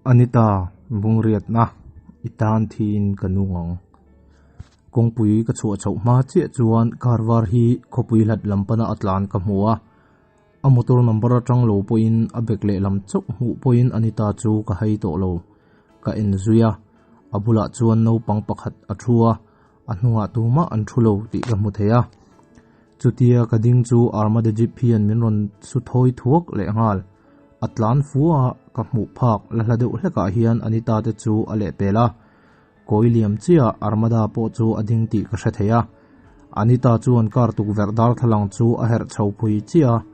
Anita, Bungriatna i tan thiin ka nung ang. Kawngpui ka chhuah chhoh hma chiah chuan car var hi khawpui hlat lam pana a tlan ka hmu a. A motor number atang lo pawhin a bag lehlam chauh hmuh pawhin Anita chu ka hai tawh lo. Ka en zui a, a bulah chuan naupang pakhat a thu a, a hnungah tumah an thu lo tih ka hmu thei a. Chutia ka ding chu Armada Jeep hian min rawn su thawi thuak leh nghal. A tlan fu a, ka hmuh phak la hla deuh hlekah hian Anita te chu a lehpel a. Kawi liam chiah Armada pawh chu a ding tih ka hre thei a. Anita chuan car tukverh darthlalang chu a herh chho phui chiah a,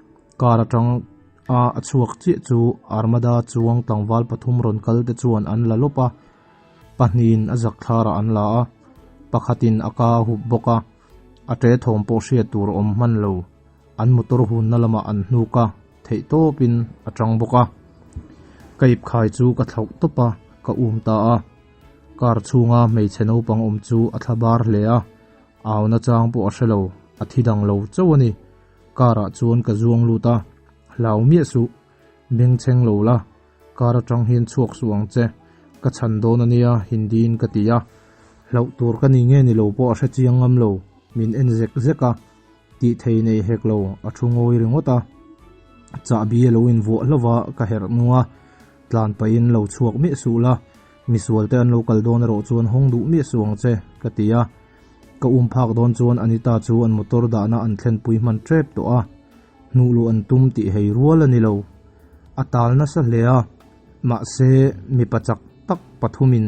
car atang a a chhuak chiah chu Armada chuang tlangval pathum rawn kal te chuan an la lawp a, pahnihin a zak thlarah an la a, pakhatin a ka a hup bawk a, a ṭe thawm pawh hriat tur a awm hman lo. An motor hunna lamah an hnuk a, theihtawpin a ṭang bawk a. Ka ipkhai chu ka thlauh tawp a, ka um ta a. Car chhunga hmeichhe naupang awm chu a thla bar hle a, auna chang pawh a hre lo, a thi dang lo chauh a ni. Car ah chuan ka zuang lut a, hlau miah suh, bengchheng lo la, car atang hian chhuak suh ang che, ka chhan dawn a nia Hindi in ka ti a, hlauh tur ka ni nge ni lo pawh a hre chiang ngam lo, min en zek zek a, tih thei nei hek lo, a thu ngawi ringawt a, chahbi a lo invuah hlauh a, ka herh nung a. Tlan pahin lo chhuak miah suh la, misual te an lo kal dawn erawh chuan hawng duh miah suh ang che, ka ti a. Ka um phak dawn chuan Anita chu an motor dahna an thlenpui hman tep tawh a, hnuh luh an tum tih hei rual a ni lo. A tal nasa hle a, mahse mipa chak tak pathumin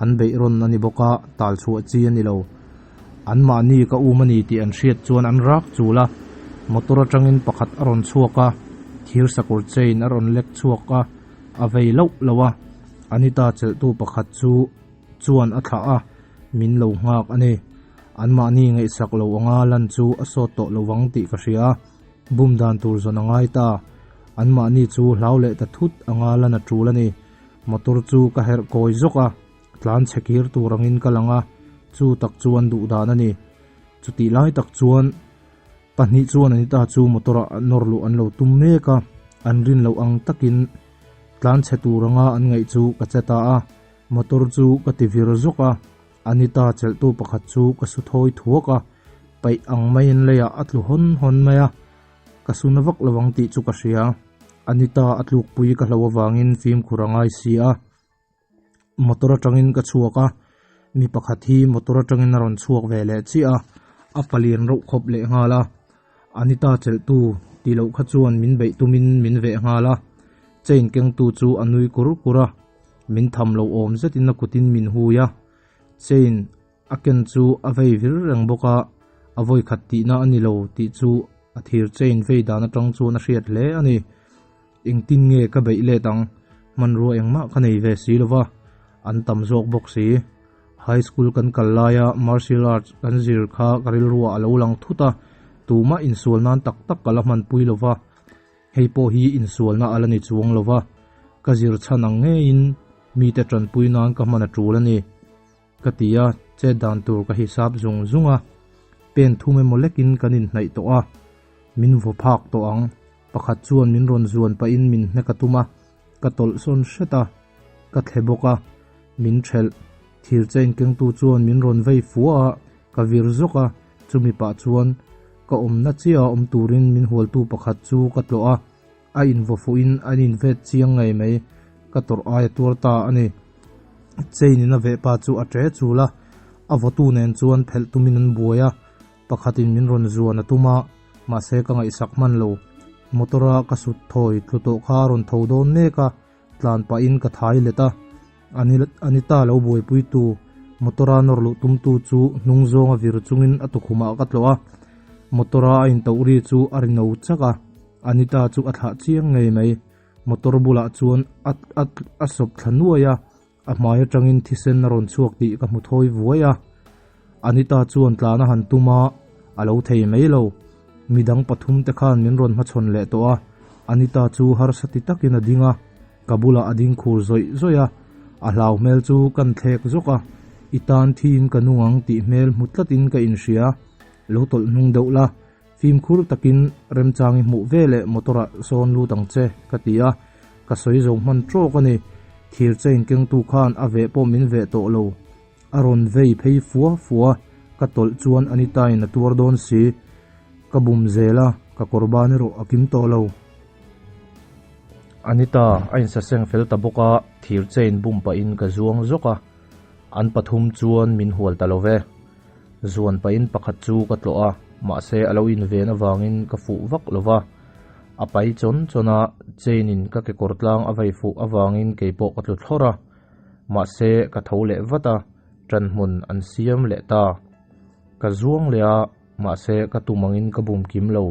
an beih rawn a ni bawk a, tal chhuah chi a ni lo. Anmahni ka um a ni tih an hriat chuan an rak chul a, motor atangin pakhat a rawn chhuak a, thir sakawr chain a rawn lek chhuak a, a vei loh loh a, Anita chelhtu pakhat chu chuan a thlah a, min lo nghak a ni. Anmahni ngaihsak lo anga lan chu a sawt tawh lo vang tih ka hria a, bum dan tur zawn a ngai ta. Anmahni chu hlau leh ta thut anga lan a tul a ni. Motor chu ka herh kawi zawk a. Tlan chhe kir tur angin ka lang a, chu tak chu an duh dan a ni. Chutih lai tak chuan pahnih chuan Anita chu motor ah nawr luh an lo tum mek a, an rin loh ang takin tlan chhe tur anga an ngaih chu ka che ta a, motor chu ka ti vir zawk a, Anita chelhtu pakhat chu ka su thawi thuak a, paih ang maiin leiah a tlu hawn hawn mai a, ka su na vak lo ang tih chu ka hria. Anita a tlukpui ka hloh avangin fimkhur a ngai si a. Motor atangin ka chhuak a, mi pakhat hi motor atangin a rawn chhuak ve leh chiah a, a palian reuh khawp leh nghal a, Anita chelhtu tih loh kha chuan min beih tumin min veh nghal a, chain kengtu chu a nui kur kur a, min tham lo awm zetin a kutin min hui a, chain a ken chu a vei vir reng bawk a, a vawi khat tihna a ni lo tih chu a thir chain vei dan atang chuan a hriat hle a ni. Engtin nge ka beih let ang? Hmanrua engmah ka nei ve si lova, an tam zawk bawk si. High school kan kal laia martial arts kan zir kha ka rilruah a lo lang thut a, tumah insual nan tak tak ka la hmanpui lova, hei pawh hi insualna a la ni chuang lova, ka zir chhan ang ngeiin mite tanpui nan ka hman a tul a ni. Ka ti a, chet dan tur ka hisap zung zung a, pen thum emaw lekin kan inhnaih tawh a, min vaw phak tawh ang. Pakhat chuan min rawn zuan pahin min hnek a tum a, ka tawlh sawn hret a, ka thle bawk a, min thelh. Thir chain kengtu chuan min rawn vei fua a, ka vir zawk a, chumi pah chuan ka awmna chiah a awm turin min hualtu pakhat chu ka tlawh a, a invaw fuhin an invet chiang ngei mai, ka tawrh aia tuar ta a ni. Chain in a veh pa chu a ṭe chul a, a vawtu nen chuan phelh tumin an buai a, Pakhatin min rawn zuan a tum a, mahse ka ngaihsak hman lo. Motor a ka sut thawi tlu tawh kha a rawn tho dawn mek a, tlan pahin ka thai let a. Anita lo buaipuitu, motor a nawr luh tumtu chu hnung zawnga vir chungin a tukhumah ka tlawh a. Motor a a intoh ri chu a ri no chak a, Anita chu a thlah chiang ngei mai. Motor bulah chuan a a sawp thla nuai a. A hmai atangin thisen a rawn chhuak tih ka hmu thawi vuai a, Anita chuan tlan a han tum a, a lo thei mai lo. Midang pathum te khan min rawn hmachhawn leh tawh a, Anita chu harsa ti takin a ding a, ka bulah a ding khur zawih zawih a, a hlau hmel chu kan thlek zawk a, I tan thiin ka nung ang tih hmel hmu tlatin ka inhria, lo tawlh hnung deuh la, fimkhur takin remchang i hmuh ve leh motor ah sawn lut ang che ka ti a, ka sawi zo hman tawk a ni. Thir chain kengtu khan a veh pawh min veh tawh lo. A rawn vei phei fua fua, ka tawlh chuan Anita-in a tuar dawn si. Ka bum zel a, ka kawr ban erawh a kim tawh lo. Anita a insaseng fel ta bawk a, thir chain bum pahin ka zuang zawk a, an pathum chuan min hual ta lo ve. Zuan pahin pakhat chu ka tlawh a, mahse a lo inven avangin ka fuh vak lo va. A pai chawn chawn a, chain in ka kekawr tlang a vei fuh avangin keipawh ka tlu thlawrh a. Mahse ka tho leh vat a, ṭan hmun an siam leh ta. Ka zuang leh a, mahse ka tum angin ka bum kim lo.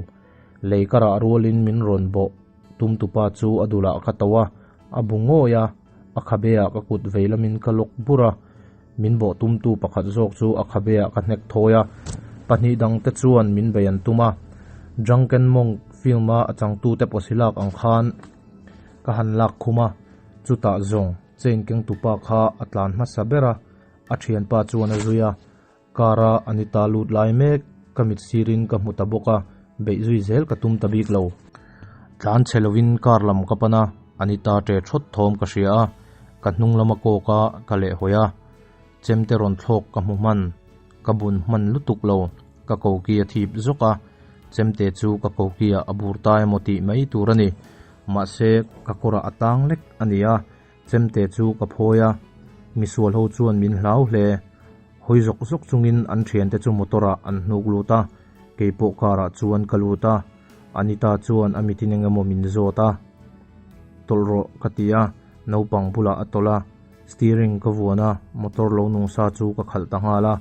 Lei ka rah rualin min rawn bawh tum tupa chu a dulah ka to a, a bu ngawi a, a khabe ah ka kut vei lamin ka lawk bur a. Min bawh tumtu pakhat zawk chu a khabe ah ka hnek thawi a, pahnih dang te chuan min bei an tum a. Drunken Monk film a a changtute pawsi lak ang khan ka han lak khum a, chutah zawng chain kengtupa kha a tlan hmasa ber a, a thianpa chuan a zui a. Car a Anita lut lai mek ka mit sirin ka hmu ta bawk a, beih zui zel ka tum ta bik lo. Tlan chhe lovin car lam ka pan a, Anita ṭe thawt thawm ka hria a, ka hnung lama kawk a, ka lehhawi a. Chemte rawn thlawk ka hmu hman, ka bun hman lutuk lo, ka koki a thip zawk a, chemte chu ka koki ah a bur ta emaw tih mai tur a ni. Mahse, ka kawrah a tang lek a ni a, Chemte chu ka phawi a, misual ho chuan min hlau hle. Hawi zawk zawk chungin an thiante chu motor ah an hnuk lut a, keipawh car ah chuan ka lut a. Anita chuan a mitin eng emaw min zawt a, Tawlh rawh ka ti a, naupang bulah a tawlh a. Steering ka vuan a, motor lo nung sa chu ka khalh ta nghal a.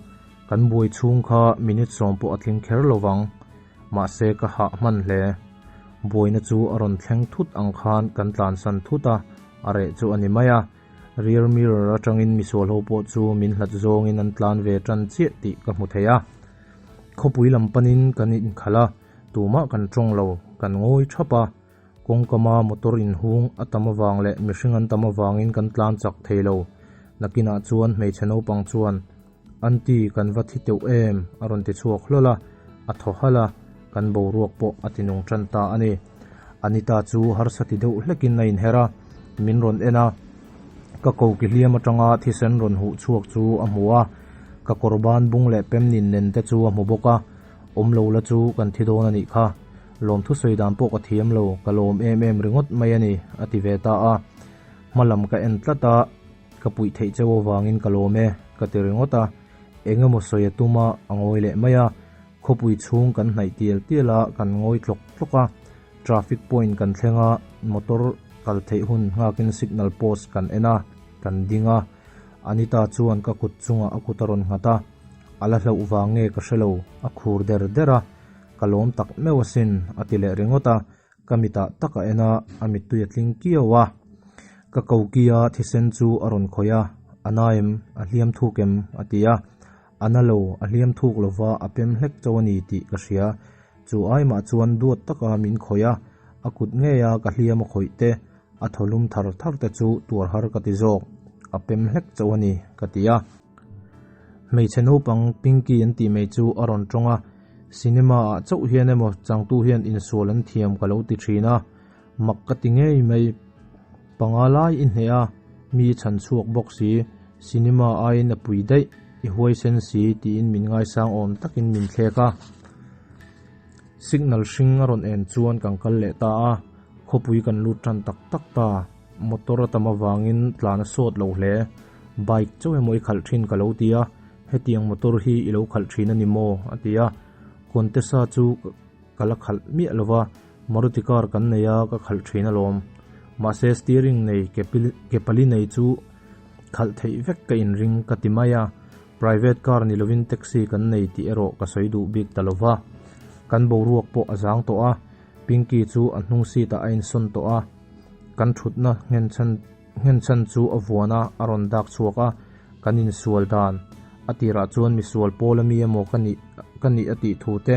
Kan buai chhung kha minute sawm pawh a tling kher lo vang. Mahse ka hah hman hle. Buaina chu a rawn thleng thut ang khan kan tlansan thut a, a reh chu a ni mai a. Rear mirror atangin misual ho pawh chu min hlat zawngin an tlan ve tan chiah tih ka hmu thei a. Khawpui lam panin kan inkhalh a, tumah kan tawng lo, kan ngawi thap a. Kawngkama motor inhung a tam avang leh mihring an tam avangin kan tlan chak thei lo. Nakinah chuan hmeichhe naupang chuan Aunty kan va thi teuh em? a rawn ti chhuak hlawl a, a thaw halh a, kan boruak pawh a ti nung tan ta a ni. Anita chu harsa ti deuh hlekin a inher a, min rawn en a, ka koki hliam atanga thisen rawn huh chhuak chu a hmu a, ka kawr ban bung leh pem nin nen te chu a hmu bawk a, awm lo la chu kan thi dawn a nih kha, lawmthu sawi dan pawh ka thiam lo, ka lawm em em ringawt mai a ni, a ti ve ta a, hma lam ka en tlat a. Ka puih theih cheu avangin ka lawm e, ka ti ringawt a. Eng emaw sawi a tum a, a ngawi leh mai a. Khawpui chhung kan hnaih tial tial a, kan ngawi tlawk tlawk a. Traffic point kan thleng a, motor kal theih hun nghakin signal post kan en a, kan ding a. Anita chuan ka kut chungah a kut a rawn nghat a, a la hlauh vang nge ka hre lo, a khur der der a. Ka lawm tak meuh asin, a ti leh ringawt a. Ka mitah tak a en a, a mittui a tling kiau a. Ka kokia thisen chu a rawn khawih a, A na em? A hliam thuk em? a ti a. A na lo, a hliam thuk lova a pem hlek chauh a ni tih ka hria. Chu aimah chuan duat taka min khawih a, a kut ngeia ka hliam a khawih te, a thaw lum thar thar te chu tuar har ka ti zawk. A pem hlek chauh a ni, ka ti a. Hmeichhe naupang Pinky an tih mai chu a rawn tawng a, Cinema ah chauh hian emaw changtu hian insual an thiam ka lo ti thin a, mak ka ti ngei mai. Panga lai i hneh a, mi i chhan chhuak bawk si, cinema aiin a pui daih, i huaisen si tiin min ngaisang awm takin min thlek a. Signal hring a rawn en chuan kan kal leh ta a, khawpui kan lut tan tak tak ta, motor a tam avangin tlan a sawt lo hle. Bike chauh emaw i khalh thin ka lo ti a, hetiang motor hi i lo khalh thin a ni maw? a ti a, Contessa chu ka la khalh miah lo va, Maruti car kan nei a, ka khalh thin alawm. Mahse steering nei ke pali nei chu khalh theih vek ka inring ka ti mai a, private car ni lovin taxi kan nei tih erawh ka sawi duh bik ta lo va. Kan boruak pawh a zang tawh a, Pinky chu a hnung seat ah a insawn tawh a, kan thutna nghenchhan Nghenchhan chu a vuan a, a rawn dak chhuak a, kan insual dan. A tirah chuan misual pawl ami emaw ka nih ka nih a tih thu te,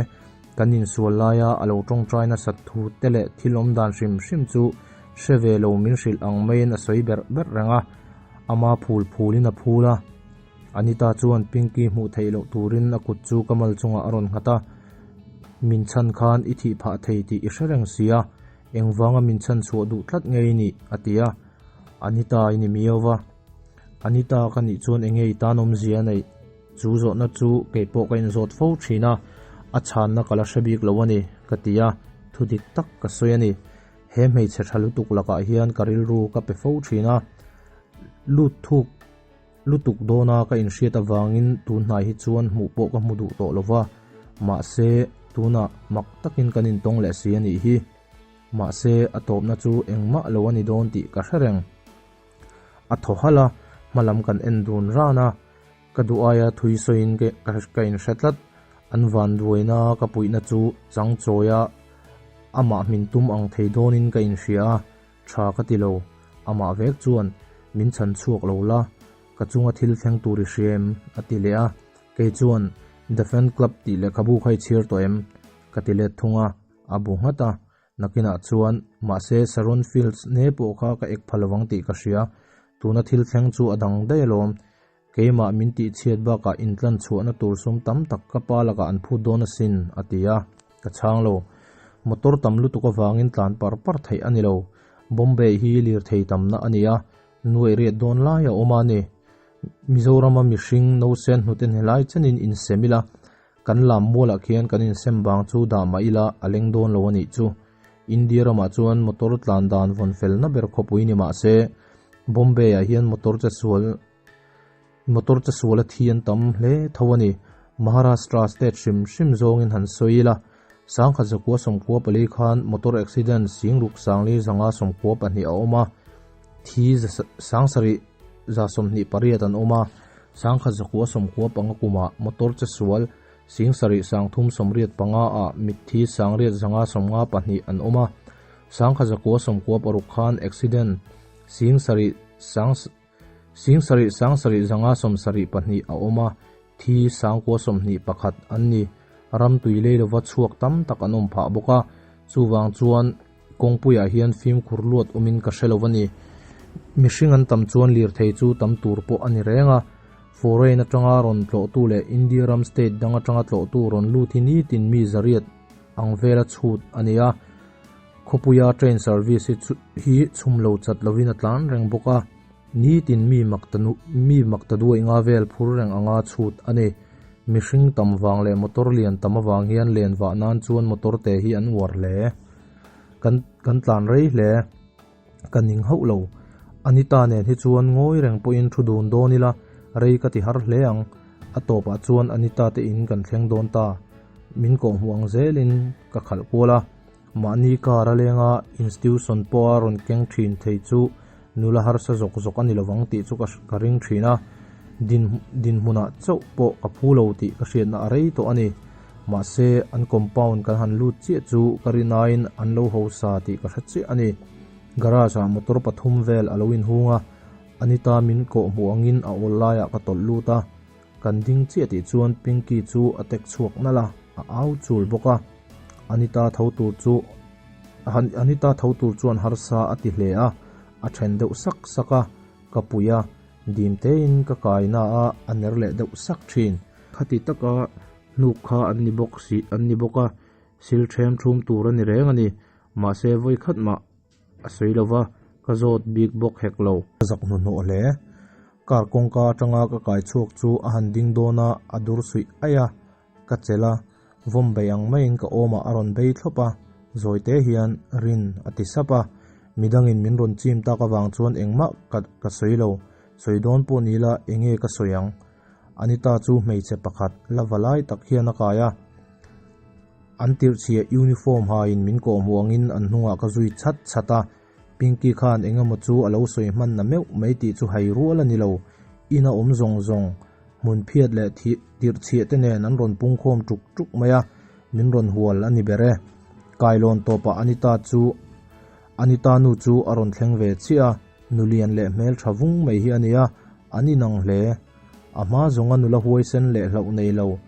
kan insual laia a lo tawngtai nasat thu te leh thil awm dan hrim hrim chu hre ve lo min hrilh ang maiin a sawi berh berh reng a, ama phul phulin a phul a. Anita chuan Pinky hmuh theih loh turin a kut chu ka mal chungah a rawn nghat a, Min chhan khan i thih phah thei tih i hre reng si a, Engvanga min chhan chhuah duh tlat ngei ni? a ti a. Anita i ni miau va. Anita ka nih chuan enge i tan awmzia a neih? Chu zawhna chu kei pawh ka inzawt fo thin a, a chhanna ka la hre bik lo a ni, ka ti a, thu dik tak ka sawi a ni. He hmeichhe tha lutuk lakah hian ka rilru ka pe fo thin a, lut thuk lutuk dawna ka inhriat avangin tun hnai hi chuan hmuh pawh ka hmu duh tawh lo va, mahse tunah mak takin kan intawng leh si a nih hi. Mahse a tawpna chu engmah lo a ni dawn tih ka hre reng. A thaw halh a, hmalam kan en dun ran a, ka duh aia thui sawiin ka inhre tlat. An vanduaina ka puihna chu chang chawia amah hmin tum ang thei dawnin ka inhria a, tha ka ti lo. Amah vek chuan min chhan chhuak lo la, ka chunga thil thleng tur i hria em? a ti leh a, kei chuan The Fan Club tih lehkhabu kha i chhiar tawh em? ka ti let thung a, a bu nghat a. Nakinah chuan, mahse Sharon Fields ne pawh kha ka ek pha lovang tih ka hria. Tuna thil thleng chu a dang daih alawm. Keimah min tihchhiat bakah intlan chhuahna tur sum tam tak ka pa lakah an phut dawn asin, a ti a. Ka chhang lo. Motor tam lutuk avangin tlan par par theih a ni lo. Bombay hi lirthei tamna a ni a, nuaih riat dawn lai a awm a ni. Mizorama mihring nausen hnute hnelai chenin insem ila, Kan lam mualah khian kan insem bang chu dah mah ila a leng dawn lo a nih chu. India ramah chuan motor tlan dan vawn felna ber khawpui ni mah se, Bombay ah hian motor che sual motor che sual a thi an tam hle tho a ni. Maharashtra state hrim hrim zawngin han sawi ila, sangkhat zakua sawmkua pali khan motor accident singruk sangli zanga sawmkua pahnih a awm a, thi sangsarih 28 an awm a, sangkhat zakua sawmkua panga kumah motor che sual singsarih sangthum sawmriat panga ah mitthi sangriat zanga sawmnga pahnih an awm a, sangkhat zakua sawmkua paruk khan accident singsarih sang singsarih sangsarih zanga sawmsarih pahnih a awm a, thi sangkua sawmhnih pakhat an ni. Ram tui lei lova chhuak tam tak an awm phah bawk a, chuvang chuan kawngpuiah hian fimkhur luat awmin ka hre lo a ni. Mihring an tam chuan lirthei chu tam tur pawh a ni reng a, foreign atanga rawn tlawhtu leh India ram state dang atanga tlawhtu rawn lut hi nitin mi zariat ang vela chhut a ni a, khawpuia train service hi chhum lo chat lovin a tlan reng bawk a. Nitin mi makta mi makta duai nga vel phur reng anga chhut a ni. Mihring tam vang leh motor lian tam avang hian len vah nan chuan motor te hi an uar hle. Kan kan tlan rei hle. Ka ning hauh lo. Anita nen hi chuan ngawi reng pawhin thu dun dawn ila rei ka ti har hle ang. A tawpah chuan Anita te in kan thleng dawn ta. Min kawhhmuh ang zelin ka khalh kual a. Mahni car a lenga institution pawha rawn keng thin thei chu nula harsa zawk zawk a ni lovang tih chu ka ring thin a, din dinhmunah chauh pawh ka phu lo tih ka hriatna a rei tawh a ni. Mahse, an compound kan han lut chiah chu ka rinaiin an lo hausa tih ka hre chiah a ni. Garage ah motor pathum vel a lo inhung a, Anita min kawh hmuh angin a awl laiah ka tawlh lut a, Kan ding chiah tih chuan Pinky chu a tek chhuak nalh a, a au chul bawk a. Anita tho tur chu Anita tho tur chuan harsa a ti hle a, a then deuh sak sak a, ka pui a, dim tein ka kai na a, a ner leh deuh sak thin. Khati taka hnuk kha an ni bawk si an ni bawk a, sil them thum tur a ni reng a ni. Mahse vawi khat mah A sawi lo va, ka zawt bik bawk hek lo. Ka zak hnuhnawh hle. Car kawngka atanga ka kai chhuak chu a han ding dawn a, a dur suih aih a. Ka chelh a, vawm bei ang maiin ka awmah a rawn bei thlawp a, zawi te hian Rin a ti sap a. Midangin min rawn chim tak avang chuan engmah ka ka sawi lo. Sawi dawn pawh ni la enge ka sawi ang? Anita chu hmeichhe pakhat la va lai tak hian a kai a. An tirhchhiah uniform hain min kawhhmuh angin an hnungah ka zui chat chat a, Pinky khan eng emaw chu a lo sawi hman na meuh mai tih chu hai rual a ni lo. Ina awm zawng zawng, hmun phiat leh tirhchhiah te nen an rawn pungkhawm tuk tuk mai a, min rawn hual a ni ber e. Kailawn tawpah Anita chu Anita nu chu a rawn thleng ve chiah a, nulian leh hmeltha vung mai hi a ni a, an inang hle. A hma zawnga nula huaisen leh hlauh nei lo.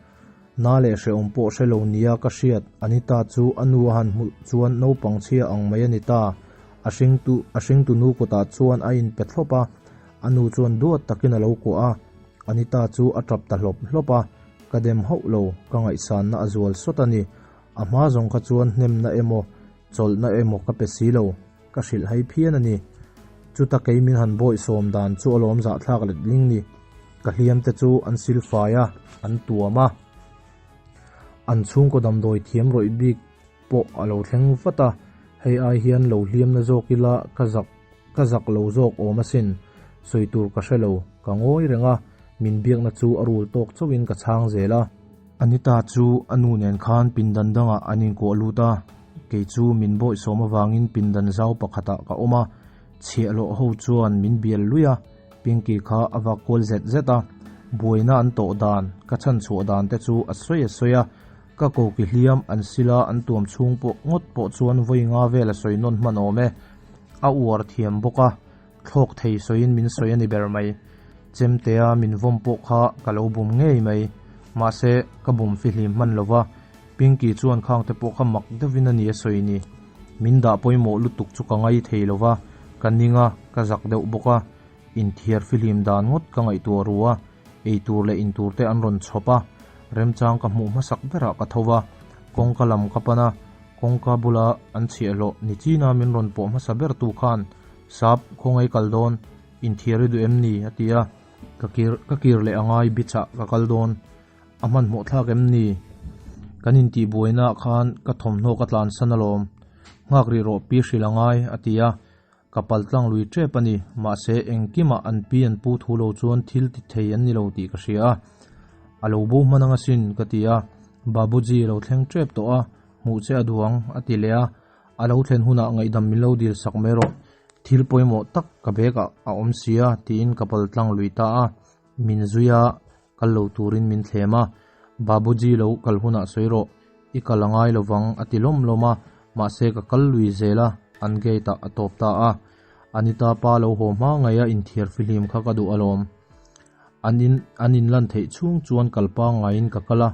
Na leh hrehawm pawh hre lo nia ka hriat, Anita chu a nu a han hmuh chuan naupang chhia ang mai a ni ta. A hringtu a hringtu nu kutah chuan a inpe thlawp a, a nu chuan duat takin a lo kuah a, Anita chu a tap ta hlawp hlawp a, ka dem hauh lo, ka ngaihsanna a zual sawt a ni. A hma zawng kha chuan hnemna emaw, chawlhna emaw ka pe si lo, ka hrilh hai phian a ni. Chuta kei min han bawih sawm dan chu alawm zahthlak letling ni. Ka hliam te chu an silfai a, an tuam a. An chhungkaw damdawi thiam rawih bik pawh a lo thleng vat a, hei ai hian lo hliam na zawk ila ka zak ka zak lo zawk awm asin, sawi tur ka hre lo, ka ngawi reng a, min biakna chu a rul tawk chauhin ka chhang zel a. Anita chu a nu nen khan pindan dangah an inkuah lut a, kei chu min bawihsawm avangin pindan zau pakhatah ka awm a, chhiahhlawh ho chuan min bial lui a, Pinky kha a vak kual zet zet a, buaina an tawh dan, ka chhanchhuah dan te chu a sawi a sawi a, ka koki hliam an sila an tuam chhung pawh ngawt pawh chuan vawi nga vel a sawi nawn hman awm e. A uar thiam bawk a, thlawk thei sawiin min sawi a ni ber mai. Chemtea min vawm pawh kha ka lo bum ngei mai. Mahse, ka bum fihlim hman lo va, Pinky chuan khangte pawh kha mak deuhin a ni a sawi ni. Min dah pawimawh lutuk chu ka ngai thei lo va, ka ning a, ka zak deuh bawk a. Inthiar fihlim dan ngawt ka ngaihtuah ru a, eitur leh intur te an rawn chhawp a, remchang ka hmuh hmasak berah ka tho va, kawngka lam ka pan a, kawngka bula an chhiahhlawh ni china min rawn pawh hmasa ber tu khan, Sap, khawngaih kal dawn, inthiar i duh em ni? a ti a, ka kir ka kir leh angai bichah ka kal dawn. A hmanhmawh thlak em ni? Kan intihbuainaah khan ka thawmhnaw ka tlansan alawm. Nghak rih rawh pi hrilh angai, a ti a. Ka pal tlang lui tep a ni. Mahse, engkimah an pi an pu thu lo chuan thil ti thei an ni lo tih ka hria a. A lo bo hman ang asin, ka ti a. Babuji a lo thleng tep tawh a, hmuh che a duang, a ti leh a. A lo thlen hunah ngaihdam min lo dil sak mai rawh. Thil pawimawh tak ka bag ah a awm si a, tiin ka pal tlang lui ta a. Min zui a. Kal lo turin min thlem a, Babuji lo kal hunah sawi rawh, i kal a ngai lovang a ti lawm lawm a, mahse ka kal lui zel a, an gate ah a tawp ta a. Anita pa lo haw hma ngei a inthiar fihlim kha ka duh alawm. An in an inlan theih chhung chuan kal pangaiin ka kal a,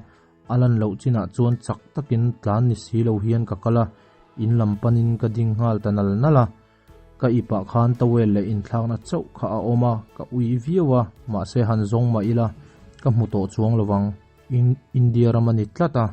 a lan loh chinah chuan chak takin tlan ni si lo hian ka kal a, in lam panin ka ding nghal ta nal nal a. Ka ipah khan towel leh inthlakna chauh kha a awm a, ka ui viau a, mahse han zawng mah ila ka hmu tawh chuang lovang. India ram a ni tlat a.